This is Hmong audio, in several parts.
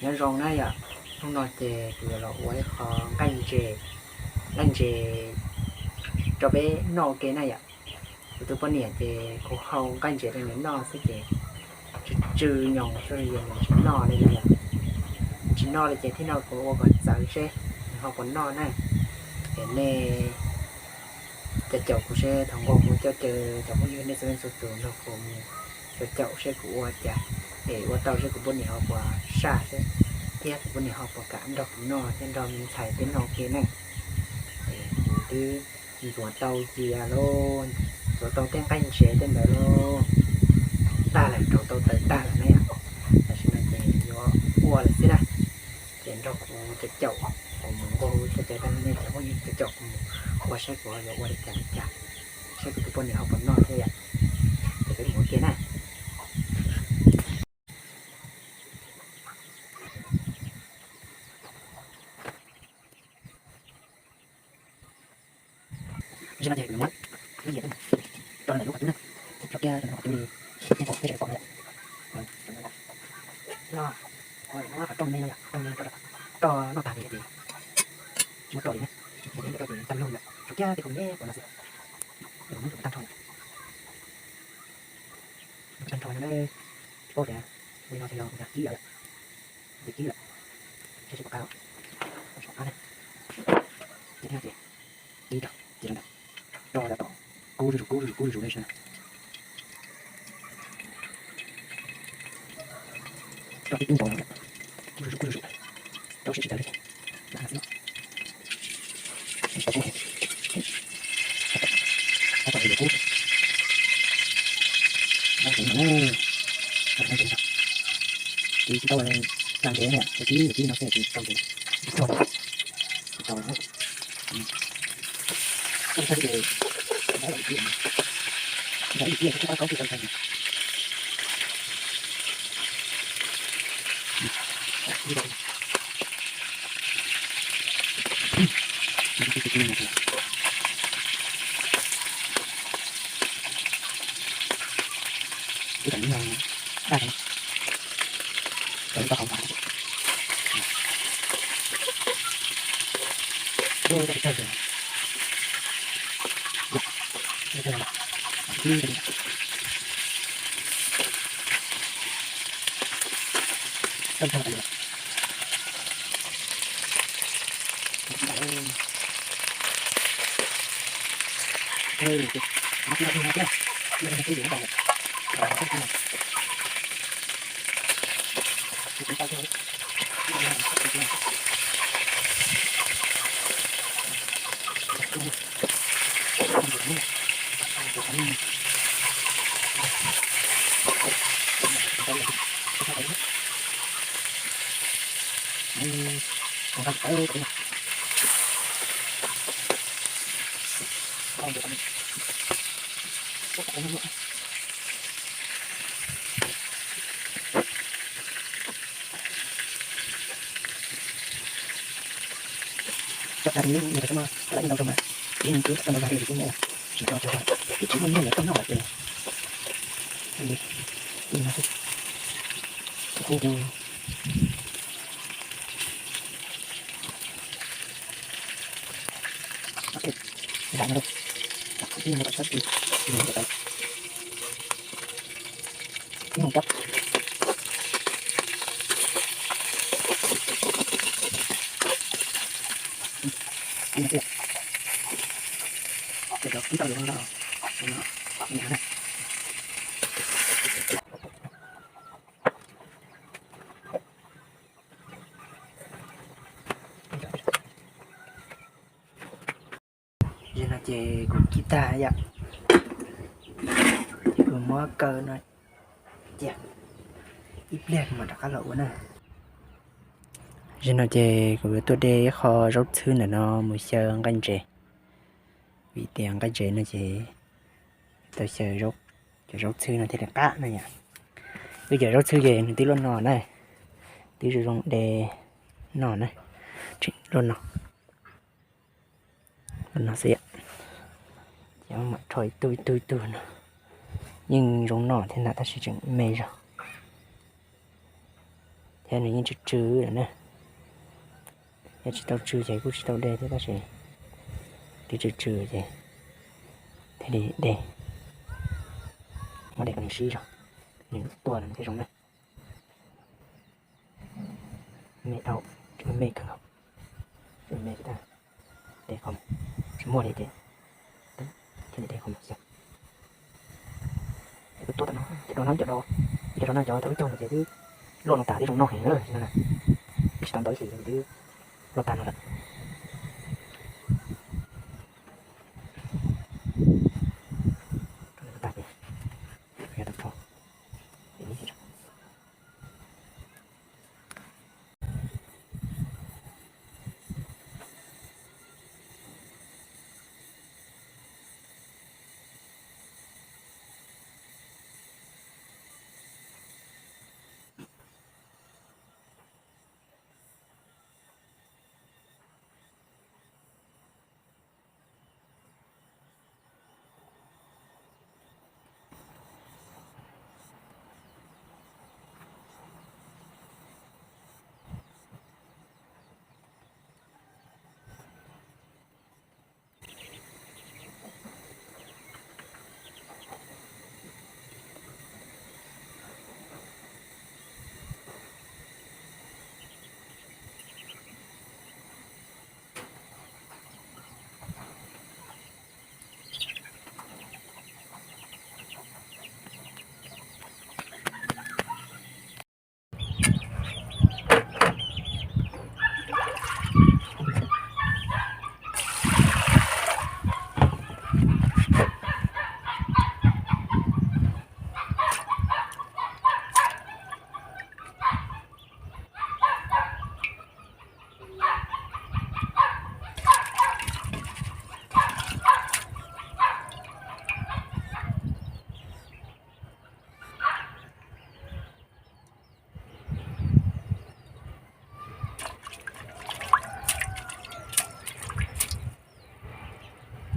Nyob zoo na yom, hnub no ces kuv yuav los ua ib qho nqaij ntses, nqaij ntses rau peb noj ua ke na yom. Kuv tus poj niam ces kuv hau nqaij ntses rau nws noj xwb ces tsw tsw nyoos xwb, nws tsis noj li na yom. Tsis noj li ces thiaj no kuv ua kom txawv seb nws ho puas noj na. Es nej caum caum kuv seb, thaum nkaus kuv coj caw cov phooj ywg nej txhua leej txhua tus nrog kuv mus caum caum seb kuv ua cas, es ua tau seb kuv poj niam ho puas saj seb, thiab kuv poj niam ho puas kam nrog kuv noj thiab nrog me ntxhais peb noj ua ke na. Es kuv twb ntxuav tau cia lauj, ntxuav tau tej nqaij ntses tej ntawd lauj, tag lawm, rauv tau taws tag lawm na yom. Tam sim no ces yuav ua lawm xwb na. Ces nrog kuv caum caum, kuv mus nkaug coj caw tag nej cov phooj ywg caum caum kuv mus ua seb kuv yuav ua li cas li cas, seb kuv tus poj niam ho puas noj thiab yom. Ces peb mus ua ke na. Tam sim no ces kuv yuav muab lub yias rau ntawm lub qhov cub na, rau kiag rau ntawm lub qhov cub li, nej pom peb sawv daws pom no yom. Rau, rau me no yom, rau me, rau noj tag li ces tsis muab rau li na, rau ces tag lug yom, rau kiag tej khoom me pom no xwb. Muab rau tag nrho, tag nrho no, tsis paub tias li no ces yog kib yom, ces kib lawm, saib seb puas qab, saib puas qab na. Ces thiaj ces kib rau, ces rau ntawm, rau tom kub zuj zus, kub zuj zus, kub zuj zus li saib na. Rau tib tib npaum no, kub zuj zus, kub zuj zus, rau siab tsis tawv li ces lam no xwb. Tau kub, tau kub, tau kub, tau kub, tau kub, tsis tau tag ntsev na, tau kib, kib no xwb tsis tau ntsev, tsis tau, tsis tau. Cov dag li no cov mas cov lawv yeej tau zoo mas, ib neeg twb tau ntau zog li kuv nyiam, tsis tau cov ib tsis muaj nyiaj yuav tau noj lawm ces li no xwb. Kuv kuj zam no, ib no tau sab ti, ib no tau ib no kab. Ib no xwb. Ces cov kib tau yuav zoo no, no, no na. Zaum no ces kuv kib tag yom, ces kuv muab kaw no cia ib pliag kuv mam rov qab los ua na. Zaum no ces kuv tuaj de ib qho zaub txhwb ntawm no mus xyaw nqaij ntses, vim tias nqaij ntses no ces tau xyaw cov zaub txhwb no thiaj li qab na yom. Wb cov zaub txhwb ces nws twb luaj no na, twb zoo zoo de noj na, tseem luaj no, luaj no xwb yom. Ces mam rho ib tug ib tug ib tug no, yeej zoo noj thiab ntag tab sis tseem me zog. Thiab nws yeej tsw tsw lawm na. Yog tsis tau tsw ces kuj tsis tau de thiab tab sis twb tsw tsw ces thiaj li de. Muab de kom nws sib zog, nws tuaj nws thiaj zoo na. Me dhau, me kawg, me tsis tag, de qhov muag, tsis muaj li ces thiaj li de qhov muag xwb. Ces kuj tuaj tam no, cov no cov, cov no cov thaum wb cog mus ces twb loj no tas twb zoo noj heev na, tsis tau ntau ib sim twb loj tag no lawm.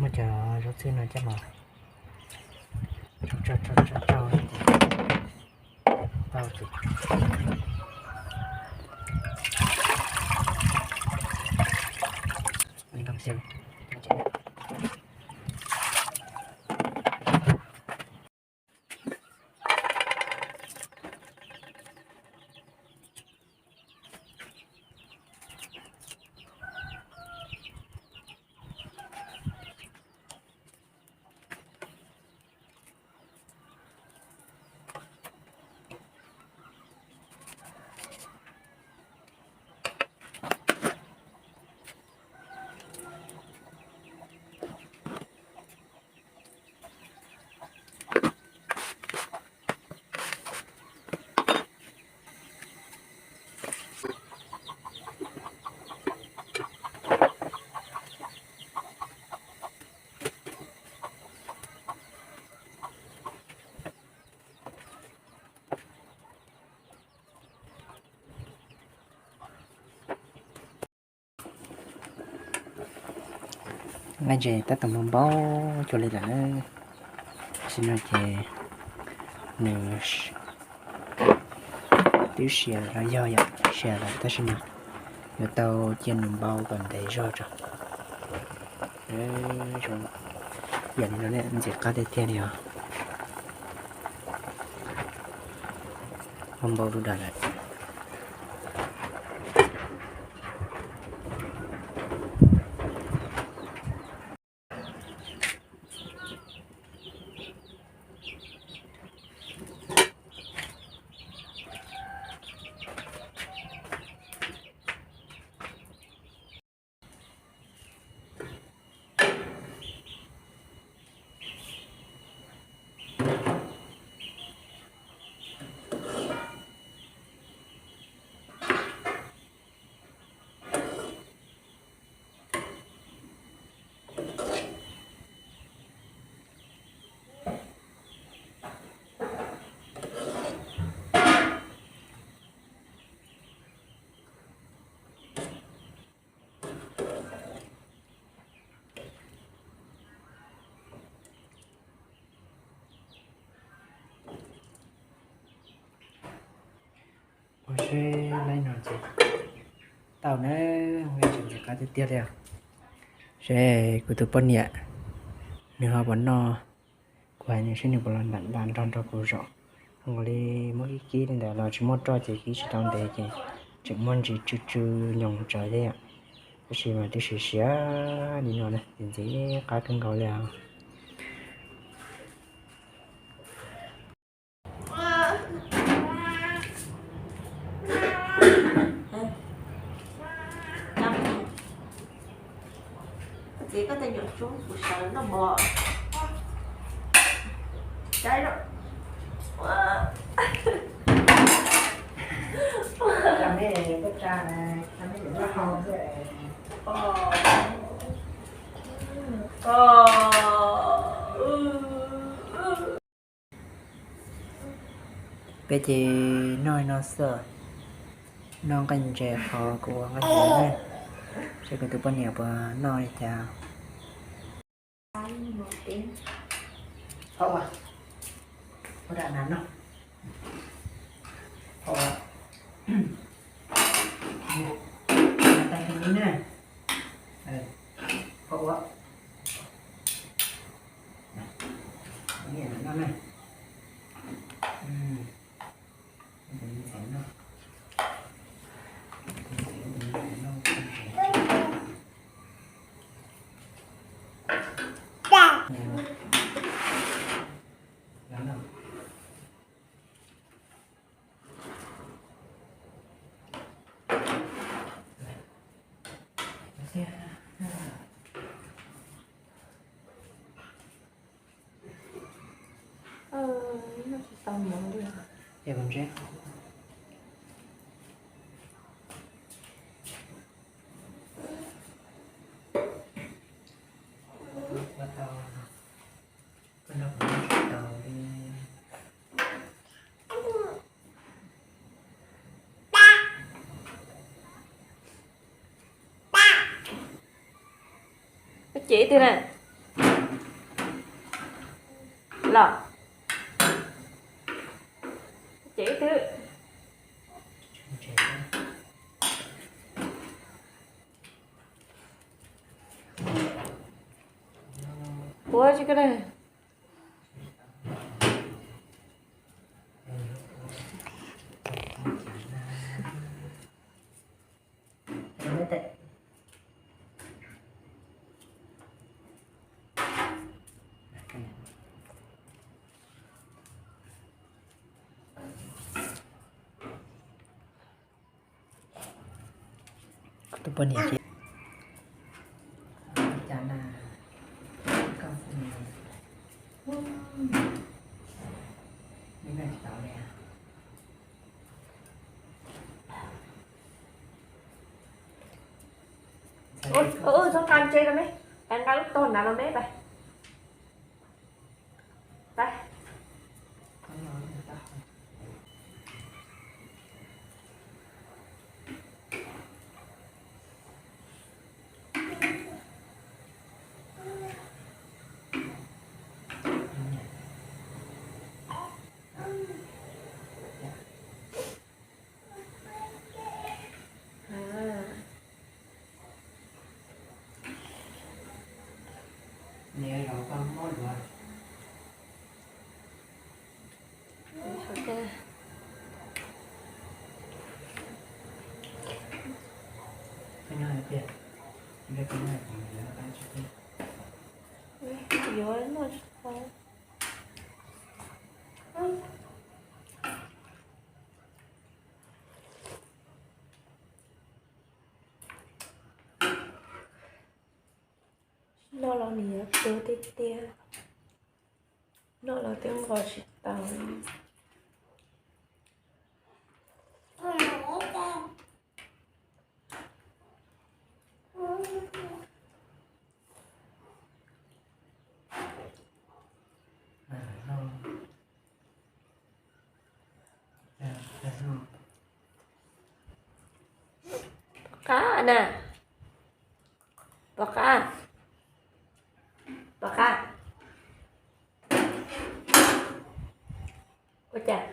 Muab cov zaub txhwb no coj los tso tso tso tso tau ces Nqaij ntses tab tom npau npau cuag li lawm na. Tam sim no ces nws twb siav los yog yom, siav lawm tab sis mas yuav tau cia nws npau kom ntev zog tso. Yam li no ntxim qab tiag tiag li os. Npau npau du dag lawm. Laib no ces tau na, ua tseem ntxim qab tiag tiag li os. Seb kuv tus poj niam nws ho puas noj, kuv hais nws seb nws puas los ntam nta nrog nrog kuv zom. Zoo nkaus li muab kib kib li ntawd los tsis muaj roj ces kib tsis tau ntev ces tseem muaj ntsis tsw tsw nyoos tsawv thiab yom. Tab sis mas twb siav siav li no na, ntxim ntxim qab kawg nkaus li os. Txiv, koj tej nyuam tsub kuv sawv noj mov. Peb ces noj no xwb, noj nqaij ntses qhov kuv ua nqaij ntses na, seb kuv tus poj niam puas noj li cas. Phauj ua, ua dam nas no, phauj ua, tais tus ni na, phauj ua, no na. Ces ib tug na, los, ces ib tug. Ua tsis koj na. Tus poj niam ces cas na, koj xwb na, neb noj tsis tau li. Txhob nqa ntses rau me, nqa lub tog nrad rau me pais. Noj los nws yuav tuag tiag tiag, noj los twb nqos tsis tau. Pom qab na, pom qab, pom qab. Ua cas,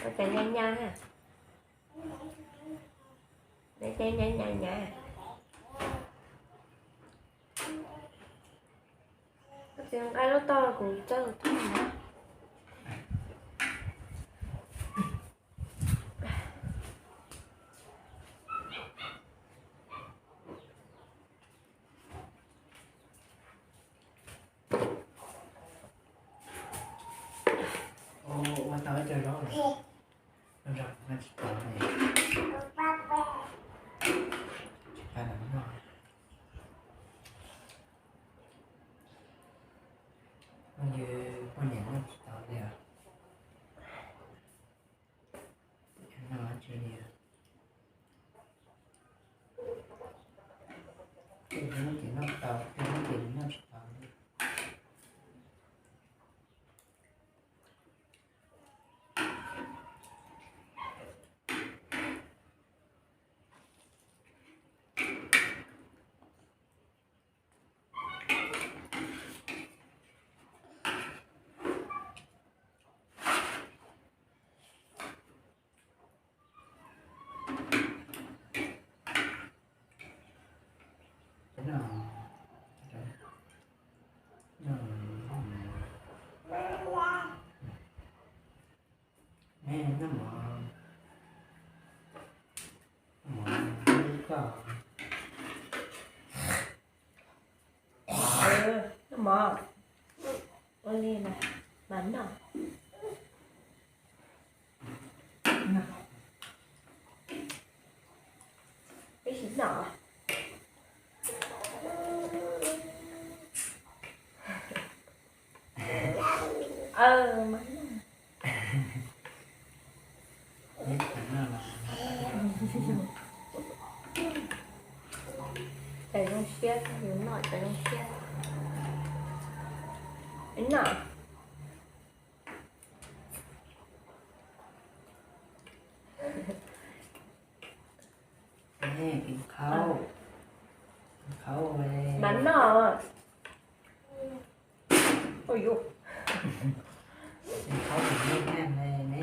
ua cas nyab nyab ha. Nyab nyab nyab nyab. Koj txiv nqa lub tog kuv txawj thoob na. Ua tau ib co zaub lawm, no tsis tau li. Tsis tau li no. Poj niam noj tsis tau li os. Noj tsis li. Tej hnub ces noj tau, tej hnub ces noj tsis tau li. Noj mov, ua li mas noj. Peb tsis noj. Cov zoo siab, yus noj cov zoo siab. Noj. Khaub, khaub, mas noj. Ui yuj, khaub, noj nag ne.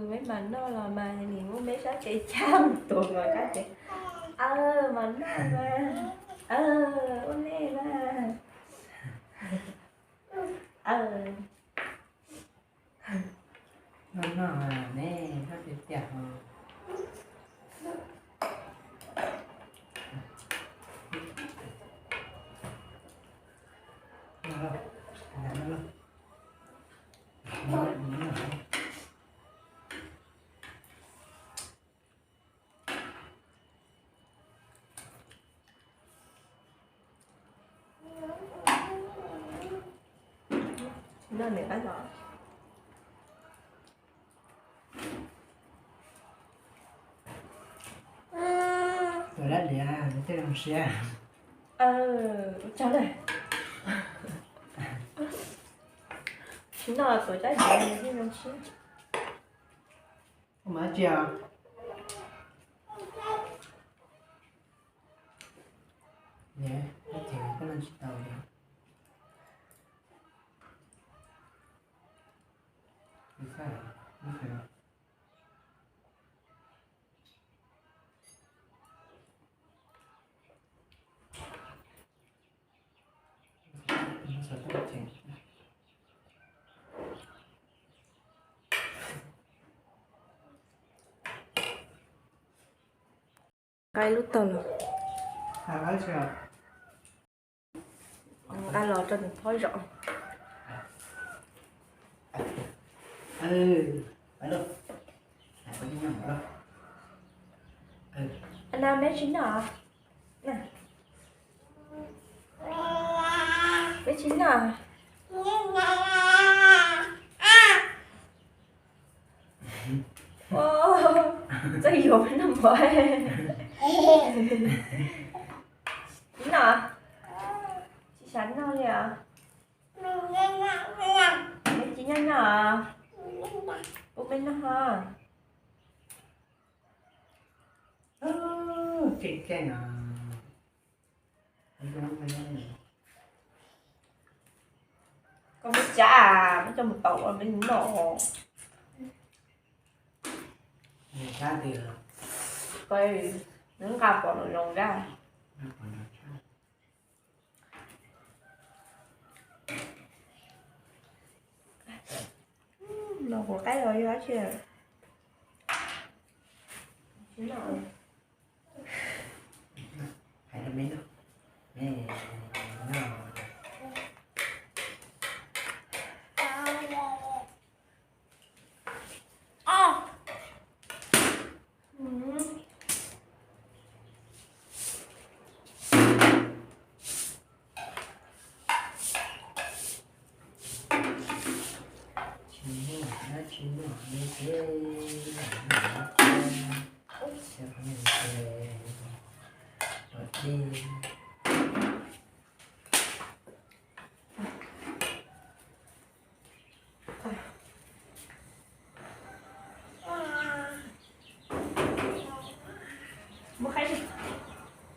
Peb mas noj los mas nim muab peb sab tsev cab mus tuav mas kab ces, aw, mas noj mas, aw, ua nej mas, aw. Noj noj ne, noj tiag tiag os. Noj lauj, noj lauj. Noj niam qab zos. Tuav dab liam thiaj zoo siab. Ua tsaug na. Tsis noj tuav dab liam thiaj zoo siab. Koj mas tsis os. Niam, koj txiv koj noj tsis tau li. Nqa lub tog los. Nqa los rau nws phob zom. Na, peb tsis noj. Peb tsis noj. Txawj yuav noj mov. Tsis noj? Tsis xav noj li os? Tsis noj noj? Ua me noj ho. Keej keej os. Koj muab tsa, muab coj mus tau ua me noj. Koj nqa pom los zoo dab. Los kuv qaib los yog dab tsi?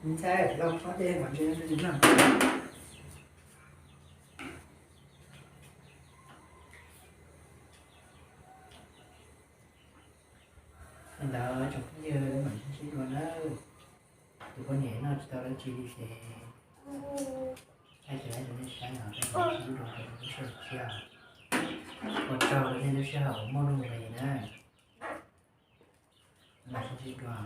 Ntawd tsoom phooj ywg, mam sib ntsib dua nawb. Tus poj niam noj tsis tau dab tsi li ces, thaij ces thaij rau nej saib os, peb mam sib ntsib dua rau lub sij hawm tshiab. Ua tsaug rau nej lub sij hawm uas muaj nuj nqis na. Mam sib ntsib dua.